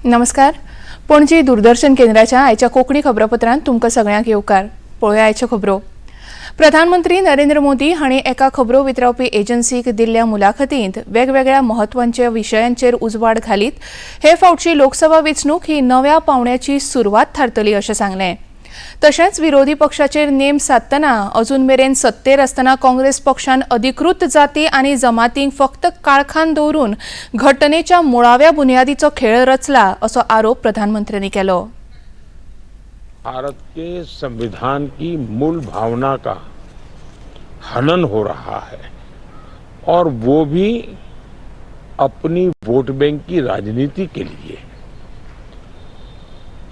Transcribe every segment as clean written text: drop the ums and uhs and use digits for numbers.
नमस्कार. पणजी दूरदर्शन केंद्राच्या आयच्या कोंकणी खबरापत्रांत तुमकां सगळ्यांक येवकार. पळोवया आयच्यो खबरो. प्रधानमंत्री नरेंद्र मोदी हांणी एका खबरो वितरावपी एजन्सीक दिल्ल्या मुलाखतींत वेगवेगळ्या म्हत्वाच्या विशयांचेर उजवाड घालीत हे फावटची लोकसभा वेंचणूक ही नव्या पावंड्याची सुरवात थारतली अशें सांगलें. तशेंच विरोधी पक्षाचेर नेम सादतना अजून मेरेन सत्तेर आसतना काँग्रेस पक्षान अधिकृत जाती आनी जमातींक फक्त काळखान दवरून घटनेच्या मुळाव्या बुन्यादीचो खेळ रचला असो आरोप प्रधानमंत्र्यांनी केलो. भारत के संविधान की मूल भावना का हनन हो रहा है और वो भी अपनी वोट बैंक की राजनीति के लिए.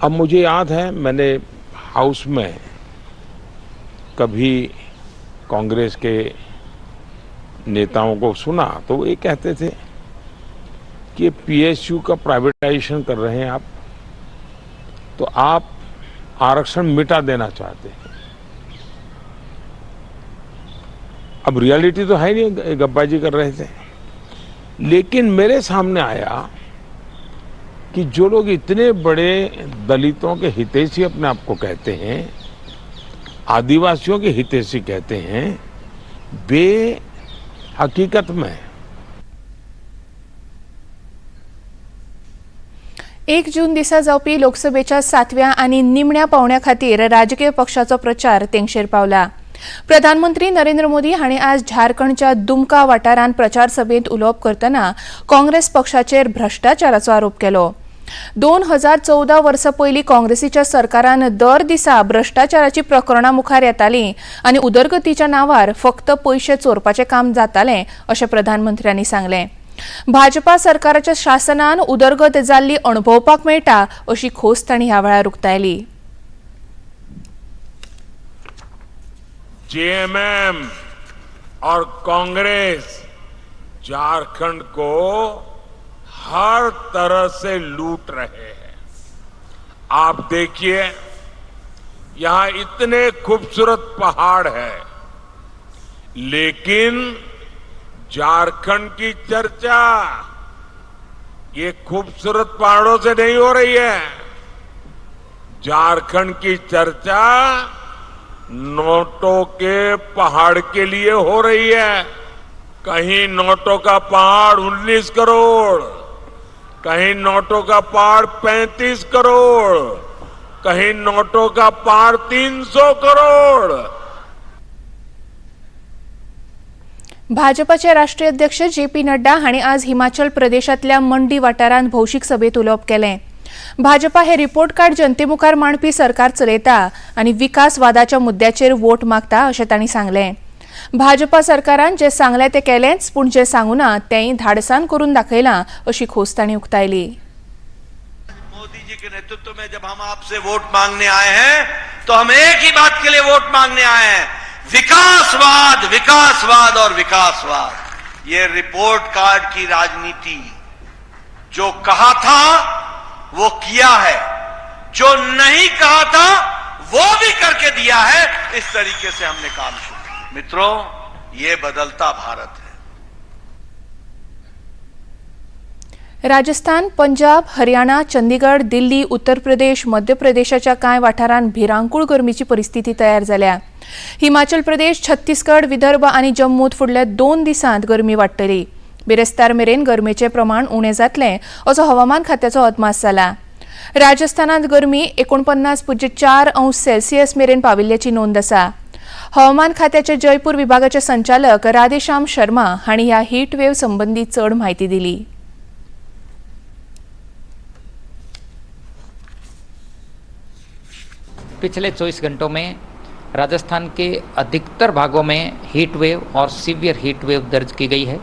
अब मुझे याद है, मैंने हाउस में कभी कांग्रेस के नेताओं को सुना तो वो ये कहते थे कि पीएसयू का प्राइवेटाइजेशन कर रहे हैं आप, तो आप आरक्षण मिटा देना चाहते हैं. अब रियलिटी तो है नहीं, गप्पाजी कर रहे थे. लेकिन मेरे सामने आया कि जो लोग इतने बड़े दलितों के हितैषी अपने आप को कहते हैं, आदिवासियों के हितैषी कहते हैं, वे हकीकत में 1 जून दिसा जावपी लोकसभेच्या 7व्या आनी निमण्या पावंड्या खातीर राजकीय पक्षाचो प्रचार तेंगशेर पावला. प्रधानमंत्री नरेंद्र मोदी हांणी आज झारखंडच्या दुमका वाठारांत प्रचार सभेंत उलोवप करतना काँग्रेस पक्षाचेर भ्रश्टाचाराचो आरोप केलो. 2014 वर्सा पयलीं काँग्रेसीच्या सरकारान दर दिसा भ्रश्टाचाराची प्रकरणां मुखार येतालीं आनी उदरगतीच्या नांवार फक्त पयशे चोरपाचें काम जातालें अशें प्रधानमंत्र्यांनी सांगलें. भाजपा सरकाराच्या शासनान उदरगत जाल्ली अणभवपाक मेळटा अशी खोस तांणी ह्या वेळार उक्तायली. जेएमएम और कांग्रेस झारखंड को हर तरह से लूट रहे हैं. आप देखिए, यहां इतने खूबसूरत पहाड़ है, लेकिन झारखंड की चर्चा ये खूबसूरत पहाड़ों से नहीं हो रही है. झारखंड की चर्चा नोटों के पहाड़ के लिए हो रही है. कहीं नोटों का पहाड़ 19 करोड़, कहीं नोटों का पहाड़ 35 करोड़, कहीं नोटों का पहाड़ 300 करोड़. भाजपाचे राष्ट्रीय अध्यक्ष जे पी नड्डा हांणी आज हिमाचल प्रदेशांतल्या मंडी वाठारांत भौशीक सभेत उलोवप केलें. भाजपा हे रिपोर्ट कार्ड जनते मुखार मांडपी सरकार चलयता आनी विकासवादाच्या मुद्द्याचेर वोट मागता अशें तांणी सांगलें. भाजपा सरकारान जें सांगलें तें केलेंच, पूण जें सांगू ना तेंय धाडसान करून दाखयलां अशी खोस तांणी उक्तायली. मोदी जी के नेतृत्व में जब हम आपसे वोट मांगने आए हैं तो हम एक ही बात के लिए वोट मांगने आए हैं, विकासवाद, विकासवाद और विकासवाद. ये रिपोर्ट कार्ड की राजनीति, जो कहा था वो किया है, जो नहीं कहा था वो भी करके दिया है. इस तरीके से हमने काम शुरू. मित्रों, ये बदलता भारत है. राजस्थान, पंजाब, हरियाणा, चंदीगड, दिल्ली, उत्तर प्रदेश, मध्य प्रदेशाच्या कांय वाठारांत भिरांकूळ गरमीची परिस्थिती तयार जाल्या. हिमाचल प्रदेश, छत्तीसगड, विदर्भ आनी जम्मूत फुडल्या 2 दिसांत गरमी वाडटली. बिरेस्तार मेरेन गरमेचें प्रमाण उणें जातलें असो हवामान खात्याचो अदमास जाला. राजस्थानांत गरमी 49.4 अंश सेल्सियस मेरेन पाविल्ल्याची नोंद आसा. हवामान खात्याचे जयपूर विभागाचे संचालक राधेश्याम शर्मा हांणी ह्या हीट वेव संबंदी चड म्हायती दिली. पिछले 24 घंटों में राजस्थान के अधिकतर भागों में हीट वेव और सीवियर हीट वेव दर्ज की गई है.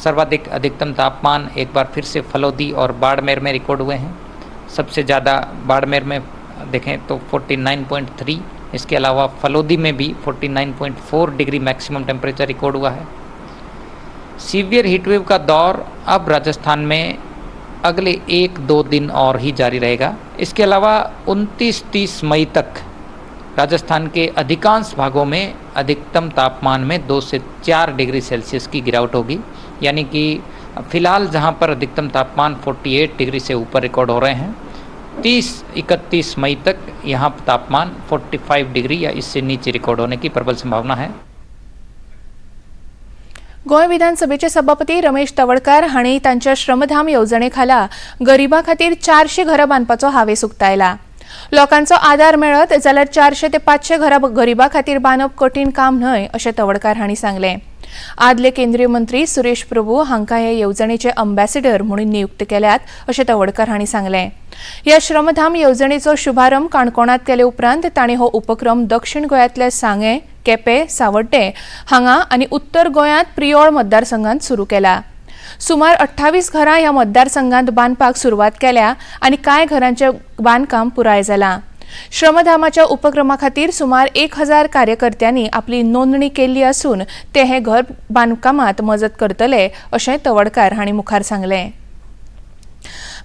सर्वाधिक अधिकतम तापमान एक बार फिर से फलोदी और बाड़मेर में रिकॉर्ड हुए हैं. सबसे ज़्यादा बाड़मेर में देखें तो 49.3, इसके अलावा फलोदी में भी 49.4 डिग्री मैक्सिमम टेम्परेचर रिकॉर्ड हुआ है. सीवियर हीटवेव का दौर अब राजस्थान में अगले 1-2 दिन और ही जारी रहेगा. इसके अलावा 29-30 मई तक राजस्थान के अधिकांश भागों में अधिकतम तापमान में 2 से 4 डिग्री सेल्सियस की गिरावट होगी, यानी कि फिलहाल जहां पर अधिकतम तापमान 48 डिग्री से ऊपर रिकॉर्ड हो रहे हैं, 30-31 मई तक यहां तापमान 45 डिग्री या इससे नीचे रिकॉर्ड होने की प्रबल संभावना है। गोंय विधानसभेचे सभापती रमेश तवडकार हांणी तांच्या श्रमधाम येवजणे खाला गरिबां खातीर 400 घरां बांदपाचो हावेस उक्तायला। लोकांचो आदार मेळत जाल्यार 400 ते 500 घरां गरिबां खातीर बांदप कठीण काम न्हय अशें तवडकार हांणी सांगलें। आदले केंद्रीय मंत्री सुरेश प्रभू हांकां हे येवजणेचे अम्बॅसिडर म्हणून नियुक्त केल्यात अशें तवडकार हांणी सांगलें। ह्या श्रमधाम येवजणेचो शुभारंभ काणकोणांत केले उपरांत तांणी हो उपक्रम दक्षिण गोंयांतल्या सांगें, केपें, सावड्डें हांगा आनी उत्तर गोंयांत प्रियोळ मतदारसंघांत सुरू केला। सुमार 28 घरां ह्या मतदारसंघांत बांदपाक सुरवात केल्या आनी कांय घरांचें बांदकाम पुराय जालां। श्रमधामाच्या उपक्रमा खातीर सुमार 1000 कार्यकर्त्यांनी आपली नोंदणी केल्ली आसून ते हे घर बांदकामांत मजत करतले अशें तवडकार हांणी मुखार सांगलें।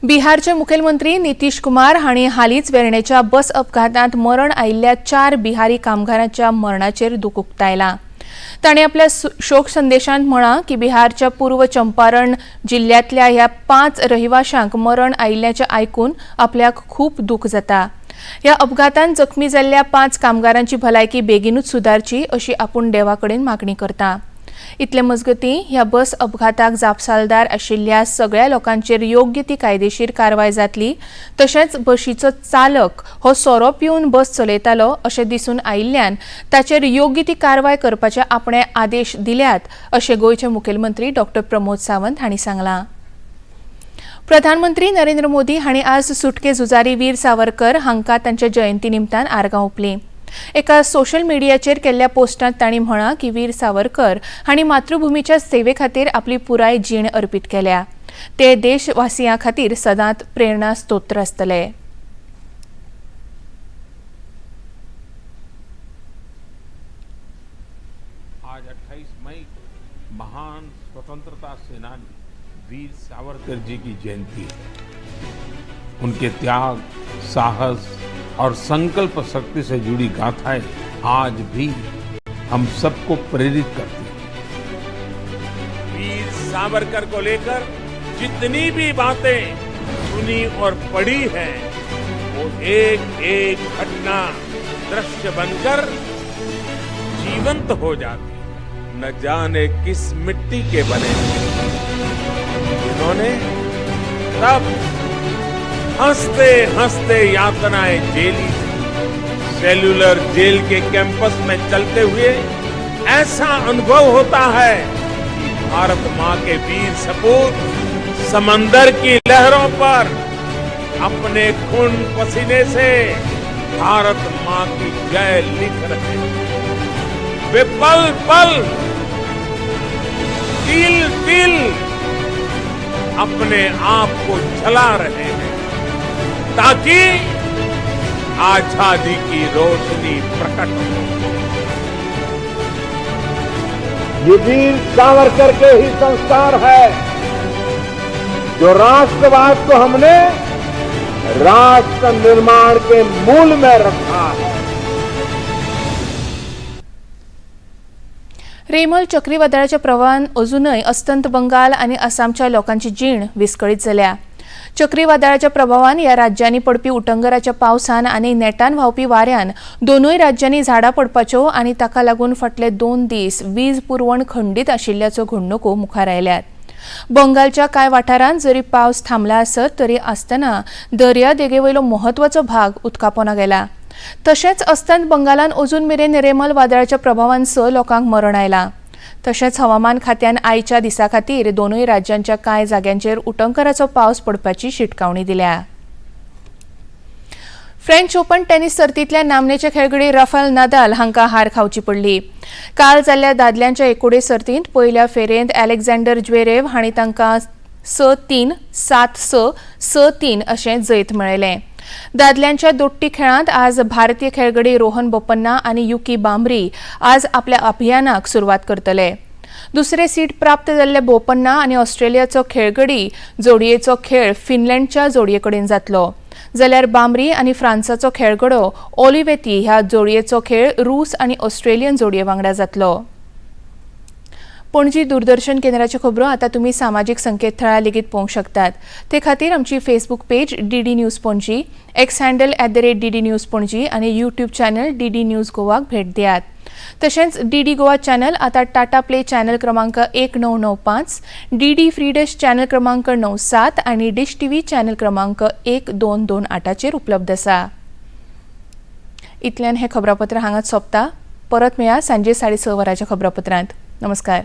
बिहारचे मुखेलमंत्री नितीश कुमार हांणी हालींच वेर्णेच्या बस अपघातांत मरण आयिल्ल्या 4 बिहारी कामगारांच्या मरणाचेर दुख उक्तायलां। तांणी आपल्या शोक संदेशांत म्हळां की बिहारच्या पूर्व चंपारण जिल्ल्यांतल्या ह्या 5 रहिवाशांक मरण आयिल्ल्याचें आयकून आपल्याक खूब दूख जाता। ह्या अपघातांत जखमी जाल्ल्या 5 कामगारांची भलायकी बेगीनूच सुदारची अशी आपूण देवा कडेन मागणी करता। इतले मजगतीं ह्या बस अपघाताक जापसालदार आशिल्ल्या सगळ्या लोकांचेर योग्य ती कायदेशीर कारवाय जातली। तशेंच बशीचो चालक हो सोरो पिवन बस चलयतालो अशें दिसून आयिल्ल्यान ताचेर योग्य ती कारवाय करपाचे आपणे आदेश दिल्यात अशें गोंयचे मुखेलमंत्री डॉ प्रमोद सावंत हांणी सांगलां। प्रधानमंत्री नरेंद्र मोदी हांणी आज सुटके झुजारी वीर सावरकर हांकां तांच्या जयंती निमतान आर्गां ओंपलीं। एका सोशल मिडियाचेर केल्ल्या पोस्टांत तांणी म्हळां की वीर सावरकर हांणी मातृभूमीच्या सेवे खातीर आपली पुराय जीण अर्पीत केल्या। ते देशवासियां खातीर सदांच प्रेरणा स्तोत्र आसतले। आज 28 मई को महान स्वतंत्रता सेनानी वीर सावरकर जी की जयंती है। उनके त्याग, साहस और संकल्प शक्ति से जुड़ी गाथाएं आज भी हम सबको प्रेरित करती हैं। वीर सावरकर को लेकर जितनी भी बातें सुनी और पढ़ी हैं, वो एक एक घटना दृश्य बनकर जीवंत हो जाती है। न जाने किस मिट्टी के बने थे, जिन्होंने तब हंसते हंसते यातनाएं झेली। सेल्यूलर जेल के कैंपस में चलते हुए ऐसा अनुभव होता है कि भारत मां के वीर सपूत समंदर की लहरों पर अपने खून पसीने से भारत मां की जय लिख रहे हैं। वे पल पल, तिल तिल अपने आप को जला रहे हैं ताकि आजादी की रोशनी प्रकट हो। ये वीर सावरकर के ही संस्कार है जो राष्ट्रवाद को हमने राष्ट्र निर्माण के मूल में रखा है। रेमल चक्रीवादळाच्या प्रभावान अजूनय अस्तंत बंगाल आनी आसामच्या लोकांची जीण विस्कळीत जाल्या। चक्रीवादळाच्या प्रभावान ह्या राज्यांनी पडपी उटंगराच्या पावसान आनी नेटान व्हांवपी वाऱ्यान दोनूय राज्यांनी झाडां पडपाच्यो आनी ताका लागून फाटले 2 दीस वीज पुरवण खंडीत आशिल्ल्याच्यो घडणुको मुखार आयल्यात। बंगालच्या कांय वाठारांत जरी पावस थांबला आसत तरी आसतना दर्यादेगेवयलो म्हत्वाचो भाग उदकापोना गेला। तशेंच अस्तंत बंगालान अजून मेरेन रेमल वादळाच्या प्रभावान 6 लोकांक मरण आयलां। तशेंच हवामान खात्यान आयच्या दिसा खातीर दोनूय राज्यांच्या कांय जाग्यांचेर उटंकराचो पावस पडपाची शिटकावणी दिल्या। फ्रेंच ओपन टेनिस सर्तींतल्या नामनेचे खेळगडी राफेल नदाल हांकां हार खावची पडली। काल जाल्ल्या दादल्यांच्या एकोडे सर्तींत पयल्या फेरयेंत अलेक्झांडर ज्वेरेव हांणी तांकां 6-3, 7-6, 6-3 अशें जैत मेळयलें। दादल्यांच्या दोट्टी खेळांत आज भारतीय खेळगडी रोहन बोपन्ना आनी युकी बांबरी आज आपल्या अभियानाक सुरवात करतले। दुसरे सीट प्राप्त जाल्ले बोपन्ना आनी ऑस्ट्रेलियाचो खेळगडी जोडयेचो खेळ फिनलँडच्या जोडये कडेन जातलो, जाल्यार बांबरी आनी फ्रांसाचो खेळगडो ओलिवेती ह्या जोडयेचो खेळ रूस आनी ऑस्ट्रेलियन जोडये वांगडा जातलो। पणजी दूरदर्शन केंद्राच्यो खबरो आतां तुमी सामाजीक संकेतथळार लेगीत पळोवंक शकतात. ते खातीर आमची Facebook page DD News Panaji, X handle @DDNews Panaji आनी यूट्यूब चॅनल डीडी न्यूज गोवाक भेट दियात. तशेंच डीडी गोवा चॅनल आतां टाटा प्ले चॅनल क्रमांक 1995, डीडी फ्री डिश चॅनल क्रमांक 97 आनी डिश टीव्ही चॅनल क्रमांक 1228चेर उपलब्ध आसा. इतल्यान हें खबरापत्र हांगाच सोंपता. परत मेळया सांजे 6:30 वरांच्या खबरापत्रांत. नमस्कार.